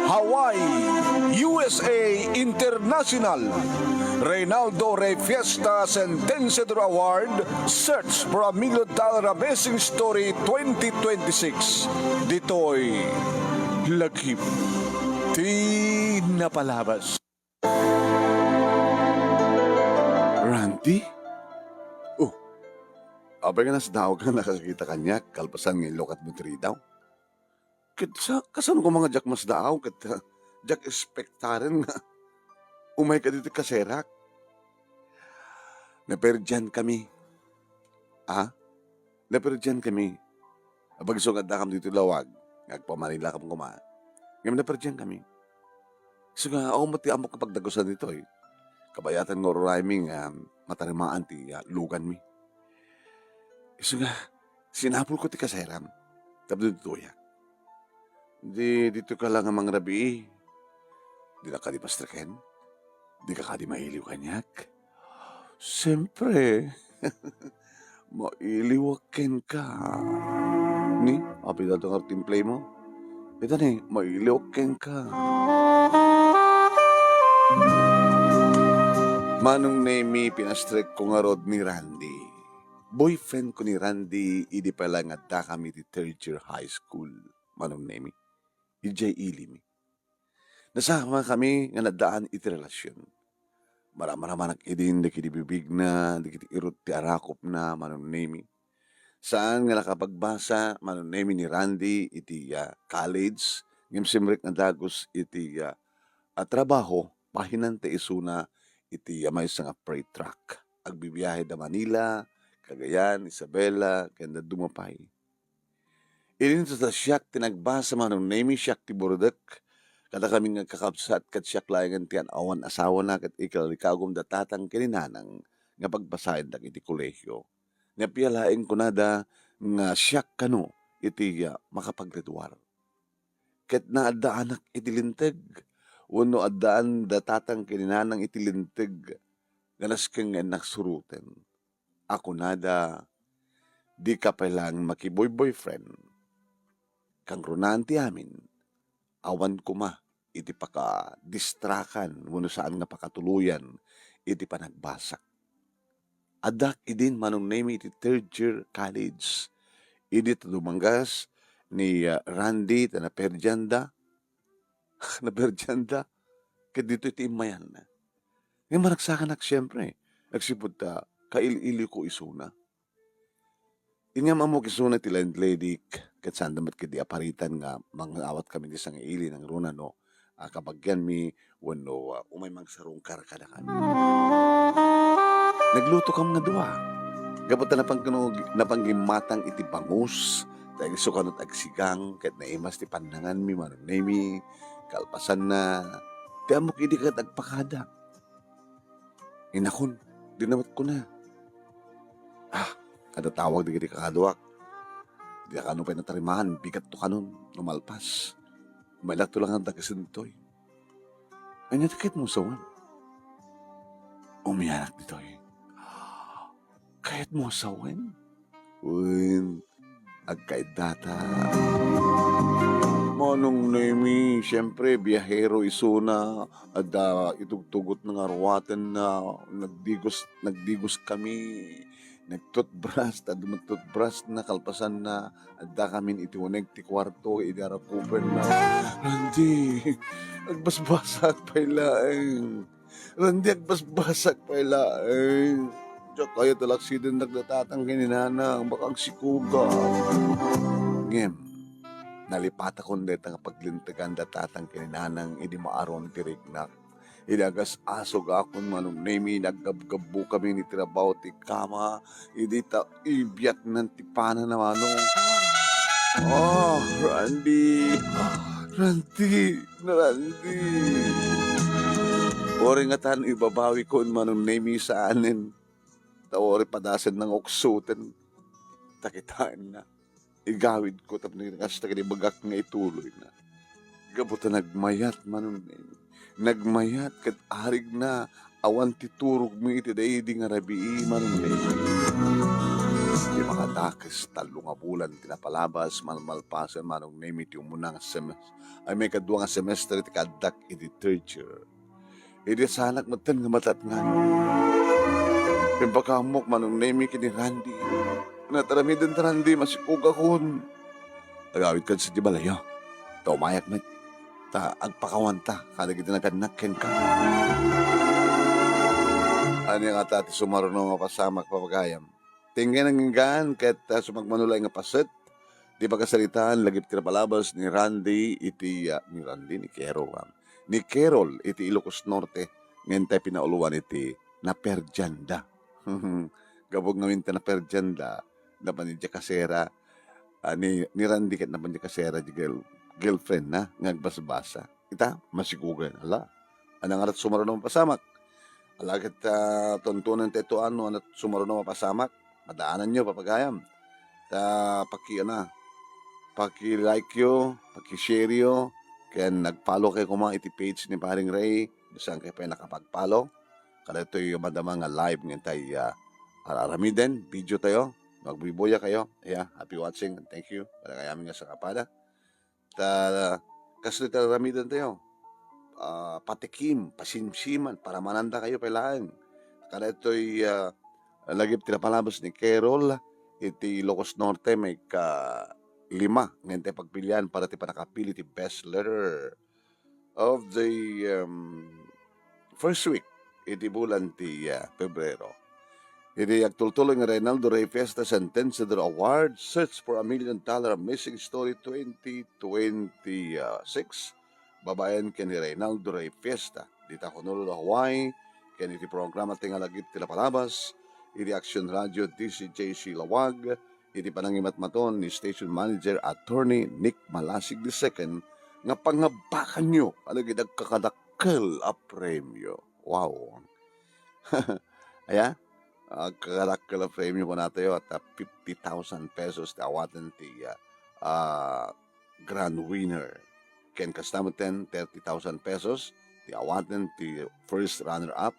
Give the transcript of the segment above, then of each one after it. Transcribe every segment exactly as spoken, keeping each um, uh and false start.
Hawaii, U S A International. Reynaldo Rey Fiesta, Sentenciador Award, Search for a Million Dollar Amazing Story twenty twenty-six. Ditoy lagip ti napalabas. Randy? Oh, apay nga nasdaawka nakakita kaniak kalpasan nga inlukatmo ti ridaw? Ket sa-, kasano koma nga diak masdaaw ket, ah, diak ekspektaren nga umayka ditoy kaserak? Naperdiankami. Ah? Naperdiankami. Apay isu nga addakam ditoy lawag, nga agpamarilakam koma. Ngem naperdiankami. Isu nga, awan met ti ammok nga pagdagusan ditoy. Kabayatan nga ururaymi nga matarimaan ti, ah, luganmi. Isu nga, sinapulko ti kaseram tapno ditoyak. Di, ditoyka la nga mangrabii. Dika kadi pastreken? Dika kadi mailiw kaniak? Siempre. Mailiwak kenka. Ni, apay dayta nga timplemo? Ita ni, mailiwak kenka. Manong Nemi, pinastrekko ngarud ni Randy. Boyfriendko ni Randy, idi pay la nga addakami iti third year high school, Manong Nemi. Idiay ilimi. Nasamakami nga naaddaan iti relasion. Maramaramanak idin dagiti bibigna, dagiti irut ti arakupna, Manong Nemi. Saan nga nakapagbasa, Manong Nemi, ni Randy iti, ah, college, ngem simrek nga dagus iti, ah, a trabaho, pahinan ta isuna iti, ah, maysa nga freight truck. Agbibiahe da Manila, Cagayan, Isabela, ken dadduma pay. Idi ta siak ti nagbasa, Manong Nemi, siak ti burdek. Kadakami nga kakabsat, ket siak laengen ti an-awan asawana, ket ikallikagum da tatang ken ni nanang nga pagbasaen dagiti kolehio. Ni appiya laeng kunada nga siak kano iti, ah, makapaggraduar. Ket naaddaanak iti linteg, wenno addaan da tatang ken ni nanang iti linteg nga nasken nga innak suroten. A kunada, dika pay laeng makiboy-boyfriend. Kangrunaan ti amin, awan koma iti pakadistrakan wenno saan nga pakatuloyan iti panagbasak. Addak idin, Manong Nemi, iti third year college. Idi ta dumanggas ni, ah, Randy ta naperdianda. Naperdianda. Ket ditoy ti immayanna. Ngem managsakanak, siempre. Agsipud ta kail-iliwko isuna. Inyam ammok isuna ti landlady, ket saan da met ketdi aparitan nga mangawat kami ti sangaili nangruna no, ah, kabagianmi wenno, ah, umay mangsarungkar kadakami. Naglutokam nga dua. Gapu ta napangkano-, napanggimatang iti bangus, ta isu kano ti agsigang, ket naimas ti pannanganmi, Manong Nemi, kalpasanna, ti ammok idi ket agpakada. Inakon, dina met kuna. Ah, adda tawag dagiti kakaduak. Dina kano pay natarimaan, bigatto kanon, no malpas. Umaylakto la nga dagiti sentoy. Ania ti kayatmo sawen? Umianak ditoy. Kayatmo sawen? Wen, agkaiddata. Manong Nemi, siempre, biyahero isuna, adda itugtugotna nga ruatenna, nagdigos, nagdigos kami, nagtutbras, ta adda met toothbrushna, kalpasanna, adda kamin iti uneg ti kuarto, idi arakubenna. Randy, agbasbasak pay laeng. Randy, agbasbasak pay laeng. Diak kayat a laksidennak da tatang ken ni nanang, baka agsikuga. Ngem, nalipatakon dayta nga paglintegan da tatang ken ni nanang idi maaron ti rignak. Idi agas-asugakon, Manong Nemi, naggabgabbo kami ni trabaho ti kama, idi ta ibiatnan ti panana, Manong. Oh, Randy. Randy, Randy. Uray ngata no ibabawikon, Manong Nemi, saanen. Ta uray padasenna nga uksoten. Ta kitaenna. Igawidko tapno kasta kadi bagak nga ituloyna. Gapu ta nagmayat, Manong Nemi. Nagmayat ket arigna, awan ti turogmi iti daydi nga rabii, Manong Nemi. Di makata Akes tallo nga bulan ti napalabas, malmalpasen, Manong Nemi, ti umuna nga semes-, ay, maikadua nga semestre ti kaaddak iti third year. Idi sanak metten nga matatngan. Impakaamok, Manong Nemi, ken ni Randy. Nataramiden ti Randy, masikugakon. Agawidkan sadiay balayyo. Ta umayak met. Ta agpakawanta kadagiti nagannak kenka. Ania ngata ti sumaruno nga pasamak, papagayam? Ti inggan ket, ah, sumagmamano laeng nga paset ti pakasaritaan lagip ti napalabas ni Randy iti, ah, ni Randy, ni Carol, ah, ni Carol iti Ilocos Norte, nga intay pinauloan iti naperdianda. Gapu ngamin ta naperdianda, napan idiay kasera, ah, ni, ni Randy ket napan idiay kasera di girl-, girlfriend na nga agbasbasa. Ita, masigugan. Ala, ania ngata ti sumaruno nga pasamak? Ala ket, ah, tuntunen tayo to, ano, ania ti sumaruno nga pasamak? Madaananyo, papagayam. Ta paki-, ano, paki-like yo, paki-share yo, ken nag-follow kayo koma iti page ni Paring Ray. Saan kayo pay nakapag-follow? Kadatoy madama nga live nga intay, ah, ar-aramiden, video tayo. Magbubuya kayo. Yeah, happy watching and thank you. Para kayamin nga sa kapada. Ta, kastoy ti aramiden tayo. Ah, patikim, pasimsiman, para mananda kayo pay laeng. Kadatoy, ah, lagip ti napalabas ni Carol, iti Ilocos Norte, maika-lima, nga intay pagpilian para ti pannakapili ti best letter of the, um, first week iti bulan ti, ah, Pebrero. Iti agtultuloy nga Reynaldo Rey Fiesta Sentenciador Award, Search for a Million Dollar Missing Story twenty twenty-six, babaen ken ni Reynaldo Rey Fiesta, dita Honolulu, Hawaii, ken iti programa ti nga lagip ti napalabas, iti Action Radio D C J C Laoag, iti panangimatmaton ni Station Manager Attorney Nick Malasig the second, nga pangabbakanyo kadagiti agkakadakkel a premio. Wow! Aya? Agkakadakkel a premio kunatayo, at, ah, fifty thousand pesos ti awaten ti, ah, ah, grand winner. Ken kasta metten, thirty thousand pesos ti awaten ti first runner-up,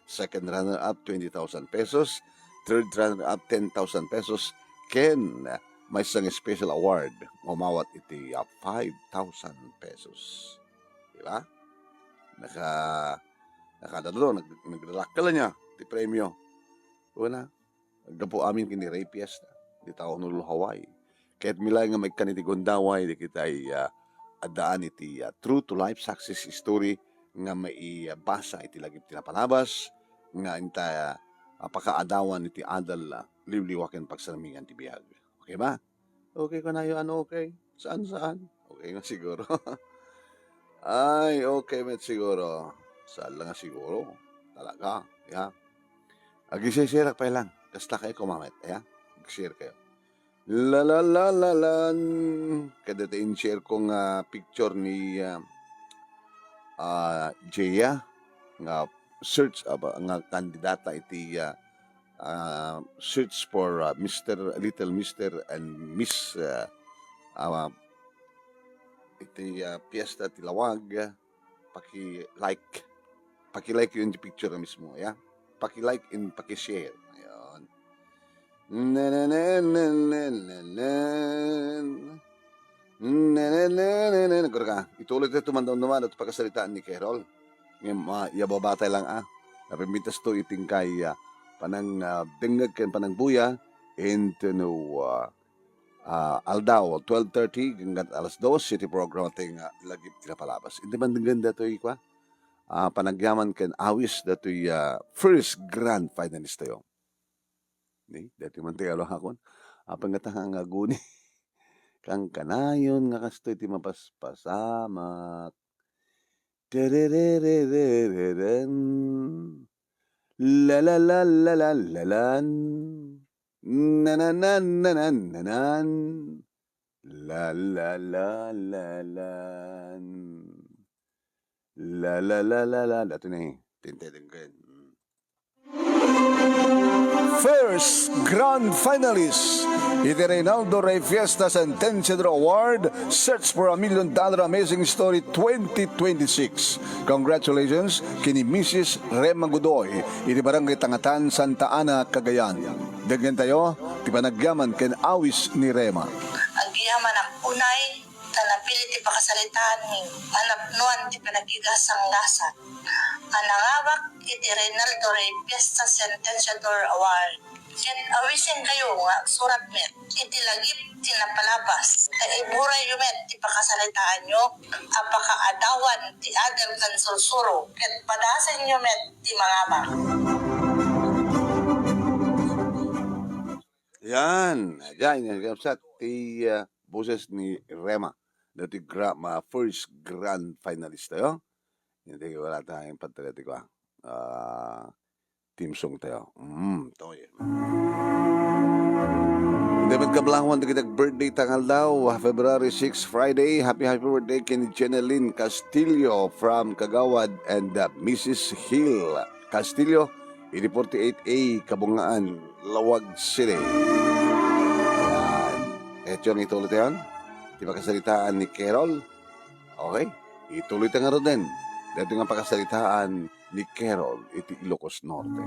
second runner-up, twenty thousand pesos, third runner-up, ten thousand pesos, ken maysa nga special award nga umawat iti, ah, five thousand pesos. Di ba? Naka-, nakadalo, nag-, nagdadakkel ania ti premio. Una, gapu amin ken ni Rey Fiesta, dita Honolulu, Hawaii. Ket milay nga maikkan iti gundaway, dagitay, ah, addaan iti, ah, true to life success story nga maibasa iti lagip ti napalabas, nga inta, ah, pakaadawan iti adal, ah, liwliwa ken pagsarmingan ti biag. Okay ba? Okay kanayon, ano, okay? Saan, saan? Okay nga siguro. Ay, okay met siguro. Saan lang nga siguro? Talaga, ya. Agi-share-share pay lang. Kasta kayo kumamit, ya. Mag-share kayo. La, la, la, la, lan. Kada ta in-share ko nga picture ni, ah, ah, Jaya nga search, ah, ba, nga kandidata iti, ah, ah, search for, ah, Mister, Little Mister and Miss, ah, ah, iti, ah, Fiesta ti Laoag, paki-like. Paki-like yun yung picture mismo, ya. Paki-like and paki-share. Ayun. Na, na, na, na, na, na, na. Na, na, na, na, na, na. Gura ka. Ituloy tayo tumandam naman at pakasalitaan ni Carol. Nga ma-, yababatay lang, ah. Napimitas to iting kay, ah, panang, ah, dengeg ken panang buya. Into no, ah, ah, aldaw, twelve thirty, hanggang alas dos, iti programa tayo nga lagip ti napalabas. Iti man denggen datoy, kwa? Ah, panagyaman ken awis datoy, ah, first grand finalist tayo. Ni, dati man ti alahakon. Apay nga ta nga aguni. Kankanayon nga kastoy ti mapaspasamak. Tererererereren. La la la la la la lan. Na na na na na na nan. La la la la lan. La la la la la. Dati na eh. Tintay denggen. Mm. First grand finalist iti Reynaldo Rey Fiesta Sentenciador Award, Search for a Million Dollar Amazing Story twenty twenty-six. Congratulations kini Missus Rema Godoy iti Barangay Tangatan, Santa Ana, Cagayan. Denggen tayo ti panagyaman ken awis ni Rema. Agyamanak unay ta napili ti pakasaritaan nga napnuan ti panakigasanggasan a nangabak iti Reynaldo Rey Fiesta Sentenciador Award. Ket awisenkayo nga agsurat met iti lagip ti napalabas, ta iburayyo met ti pakasaritaanyo a pakaadawan ti adal ken sursuro, ket padasenyo met ti mangabak. Yan. Diay, nagkapsat ti, ah, boses ni Rema. Dati gra-, ma-, first grand finalist tayo. Hindi, wala tayong pantay, dati ko, ah. Ah, theme song tayo. Mm, to, yan. David Kablangon, dagiti birthday ta nga aldaw, February six, Friday. Happy, happy birthday ken Jenelyn Castillo from Kagawad and, uh, Missus Hill Castillo, iti forty-eight A Kabungaan, Laoag City. Yan. Ket yon, ituloy tayon ti pakasaritaan ni Carol. Okay? Ituloy ta ngaruden daytoy nga pakasaritaan ni Carol iti Ilocos Norte.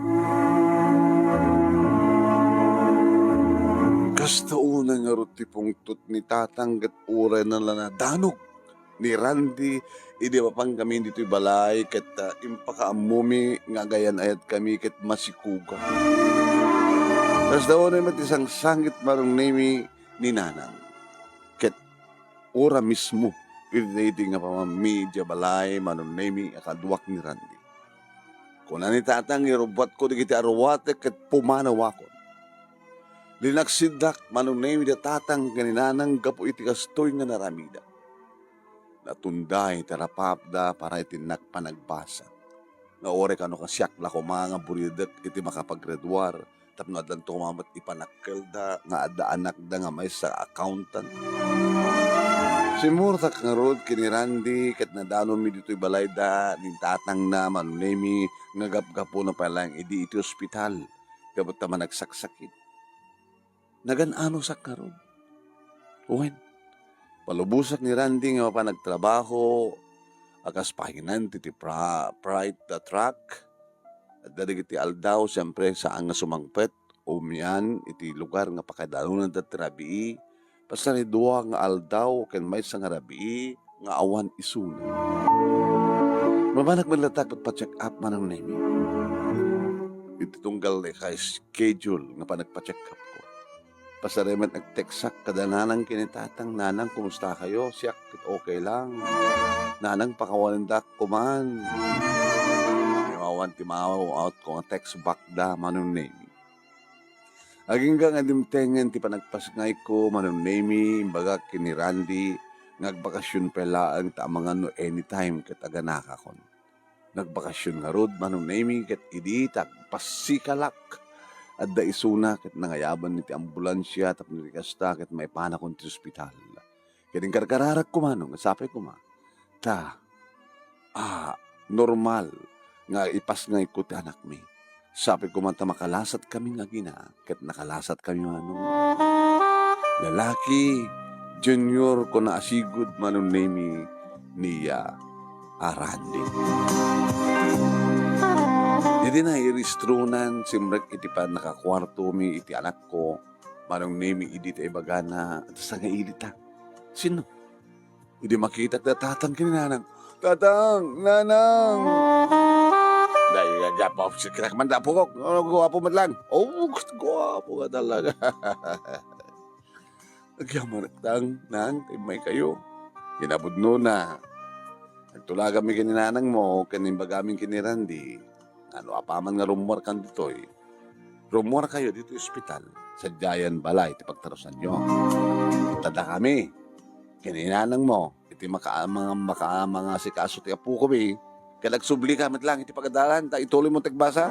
Kasta unay ngarud ti pungtot ni Tatang ket uray na la nadanog ni Randy idi mapan kami ditoy balay ket, ah, impakaammomi nga agayan-ayat kami ket masikuga. Kasta unay met ti sangsangit, Manong Nemi, ni Nanang. Ket ura mismo iti daydi nga pamammi idiay balay, Manong Nemi, a kaduak ni Randy. Kuna ni Tatang, irubbuatko dagiti aruatek ket pumanawakon. Linaksiddak, Manong Nemi, da Tatang ken ni Nanang gapu iti kastoy nga naramida. Natunda iti rapapda para iti innak panagbasa. Nga uray kano kasiak la koma nga buridek iti makapaggraduar, tapno addanto koma met ipanakkelda nga adda anakda nga maysa a accountant. Simmurtak ngarud ken ni Randy ket nadanonmi ditoy balayda ni tatangna, Manong Nemi, nga gapgapuna pay laeng idi iti ospital gapu ta managsaksakit. Nagan-anosak ngarud. Wen, palubosak ni Randy nga mapan agtrabaho a kas pahinante ti pra-, freight truck. Adda dagiti aldaw, siempre, saan nga sumangpet, umian iti lugar nga pakadanonanda ti rabii, pasaridua nga aldaw ken maysa nga rabii nga awan isuna. Mabanak met latta agpa-check up, Manong Nemi. Iti tunggal ika-schedule nga panagpa-check up ko. Pasari met nag-textak kada nanang ken ni tatang, "Nanang, kumusta kayo? Siak ket okay lang. Nanang, pakawanendak kuman." Imawan ti maawat ko nga text back da, Manong Nemi. Agingga nga dimtengen ti panagpasngayko, Manong Nemi, imbagak ken ni Randy nga agbakasyon pay laeng ta amangan no anytime ket aganakakon. Nagbakasyon ngarud, Manong Nemi, ket idi ta agpassikalak, adda isuna ket nangayaban iti ambulansia tapno iti kasta ket maipanakon ti ospital. Ket inkarkararak koma no nga sapay koma ta, ah, normal nga ipasngayko ti anakmi. Sapay koma ta makalasatkami nga agina, ket nakalasatkami, Manong. Lalaki, junior, kuna a sigud, Manong Nemi, ni, ah, Randy. Idi nairistronan, simrek iti pannakakuartomi iti anakko, Manong Nemi, idi ta ibagana, ata sangaili ta. Sino? Idi makitak da tatang ken ni nanang, "Tatang, nanang!" Dai, gapo, sikirak man da, apokok. Oh, guwapo met lang. Oh, guwapo ka talaga. Agyamanak, tang, nang, immay kayo. Kinapudnona, nagtulagami ken ni nanang mo, ken imbagamin ken ni Randy. Ano, apaman nga rummuarkan ditoy, rummuar kayo ditoy ospital. Sadiayan balay ti pagtarusanyo. Tada kami, ken ni nanang mo, iti maka-, mga, maka-, mangasikaso ti apokomi, ket agsubli ka met lang iti pagadalan, ta ituloy mo ti agbasa.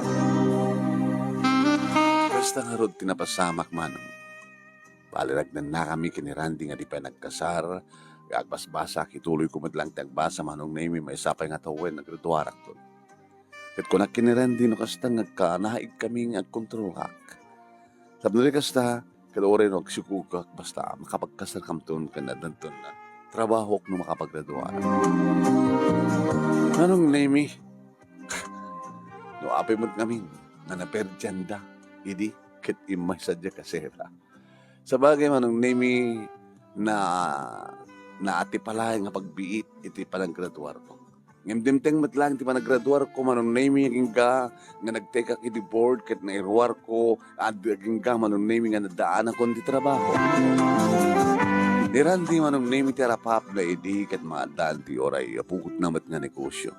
Kasta ngarud ti napasamak, Manong. Baliragnan na kami ken ni Randy nga di pay nagkasar, nga agbasbasak, ituloy ko met lang ti agbasa, Manong Nemi, maysa pay nga tawen, naggraduarakton. Ket kunak ken ni Randy no kasta nga agkanaig kami nga agkontrolak. Tapno di kasta, ket uray no agsikogak, basta makapagkasarkamton ken addanton trabahok no makapagraduar. Manong Nemy, no apay met ngamin nga naperdianda, idi ket immay sadiak a sera. Sabagay, Manong Nemy, na, naatipalaeng a pagbiit iti panaggraduarko. Ngem dimteng met laeng ti panaggraduarko, Manong Nemy, agingga nga nagtekak idi board ket nairuarko, agingga, Manong Nemy, nga nadaanakon ti trabaho. Ni Randy, Manong Nemy, ti arapapna idi ket maaddaan ti uray a bukotna met nga negosio.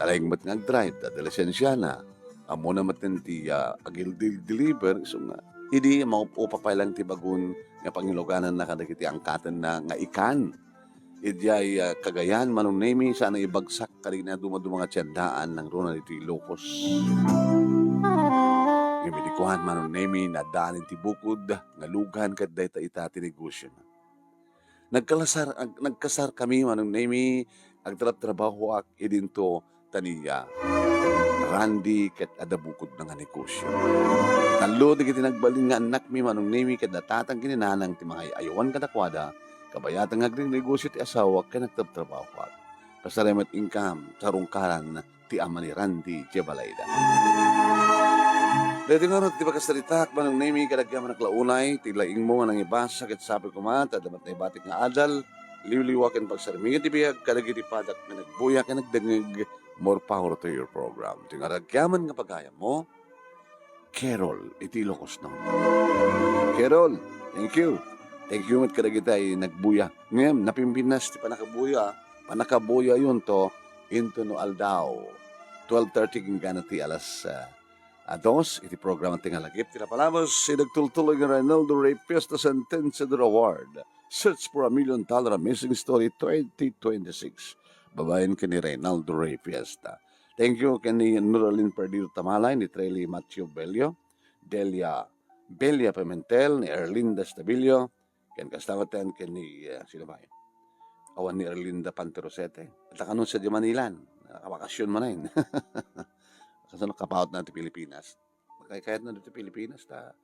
Talaing met nga agdrive, ta lisensiana. Ammona met ti, ah, agil-, deliver, isu nga. Idi, maup-upa pay lang ti bagun nga pangilugananna kadagiti angkatenna nga ikan. Idiay, ah, Cagayan, Manong Nemy, saan a ibagsak kadagiti dumaduma nga tiandaan nangruna ditoy Ilocos. Ngem idi kuan, Manong Nemy, nadaan ti bukod nga lugan ket dayta ita ti negosio. Nagkalasar-, ag-, nagkasar kami, Manong Nemy, agtrabtrabahoak idinto ta ni, ah, Randy ket adda bukod na nga negosio. Tallo dagiti nagbalin nga annakmi, Manong Nemy, ket natatang ken ni nanang ti mangay-ayawan kadakuada, kabayatan nga agnegnegosio ti asawak ken nagtrabtrabahoak. Kasarem met inkam, sarungkaran ti ama ni Randy Jebalaida. Daytoy ngarud ti pakasaritaak, Manong Nemy, kadagiti anak launay, ti laingmo nga nangibasa ket sapay koma, ta adda met naibatik nga adal, liwliwa ken pagsarmingan ti biag, kadagiti padak nga nagbuya ken nagdengngeg, more power to your program. Ti ngarud agyaman nga pagayammo, Carol, iti Ilocos Norte. Carol, thank you. Thank you met kadagiti nagbuya. Ngem, napimpinas ti pannakabuya, pannakabuyayonto, into no aldaw, twelve thirty kinggana ti alas, ah, a dos, iti programa ti Ngalagip ti Napalabas, iti nagtultuloy ni Reynaldo Rey Fiesta Sentenciador Award. Search for a Million Dollar, a Missing Story twenty twenty-six. Babaen ken ni Reynaldo Rey Fiesta. Thank you ken ni Noralyn Perdido Tamalay, ni Trely Matthew Bello, Delia, Belia Pimentel, ni Erlinda Estabillo, ken kasta met ken ni, ah, sino ba? Awan ni Erlinda Panterosete. At kanon sa di Manilan, nakabakasyon man ay. Kasano kapaut na ti Pilipinas? Kay kayat na dito Pilipinas, ta,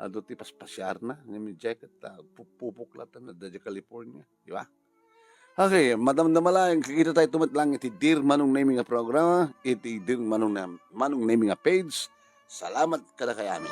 ah, dito paspasiar na, nga may jacket, ta, pu-, pupuklat na, da California, di ba? Okay, madamdama laeng, kikita tayo tumet lang iti Dear Manong Nemy nga programa, iti Dear Manong Nam-, Manong Nemy nga page. Salamat kadakayamin.